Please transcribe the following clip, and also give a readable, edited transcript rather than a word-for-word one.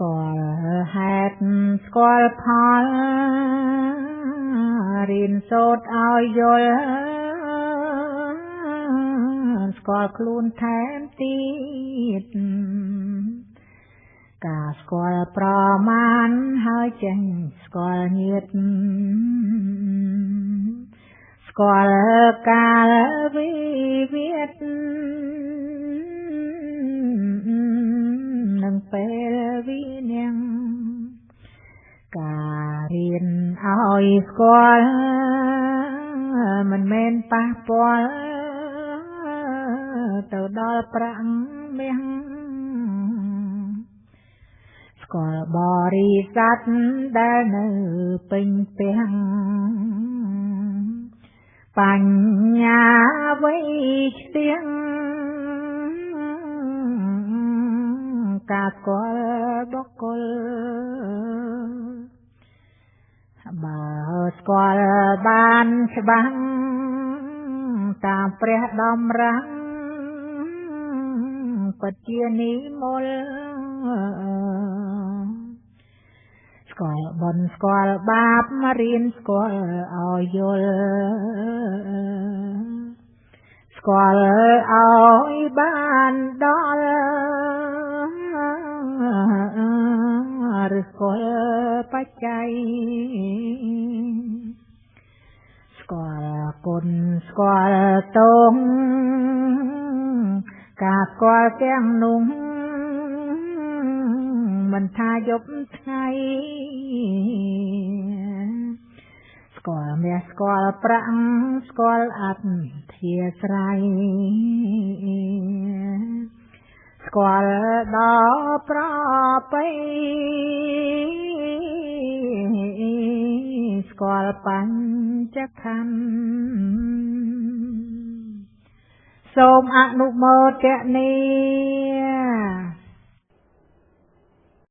គាល់ហេតុស្គាល់ផល រៀនសូត្រឲ្យយល់ ស្គាល់ខ្លួនថែមទៀត ការស្គាល់ប្រមាណហើយចេញស្គាល់ញាត ស្គាល់កាលវិវាទ និងពេលវិនាង ការរៀនឲ្យស្គាល់ មិនមែនប៉ះពាល់ទៅដល់ប្រាក់មាស ស្គាល់បរិស័ទដែលនៅពេញពាំង បញ្ញាវ័យឆ្ទៀង ការស្គាល់បុគ្គល បើស្គាល់បានច្បាស់តាមព្រះដំរាំង ពិតជានិមល ស្គាល់បុណ្យស្គាល់បាប រៀនស្គាល់ឲ្យយល់ ស្គាល់ឲ្យបានដល់ ឬស្គាល់បច្ច័យ ស្គាល់គុណស្គាល់ទង ការស្គាល់ទាំងនោះមិនថាយប់ថ្ងៃ ស្គាល់មាសស្គាល់ប្រាក់ ស្គាល់អធិស្រ័យ ស្គាល់ដល់ប្រពៃ ស្គាល់បញ្ចខណ្ឌ សូមអនុមោទនា។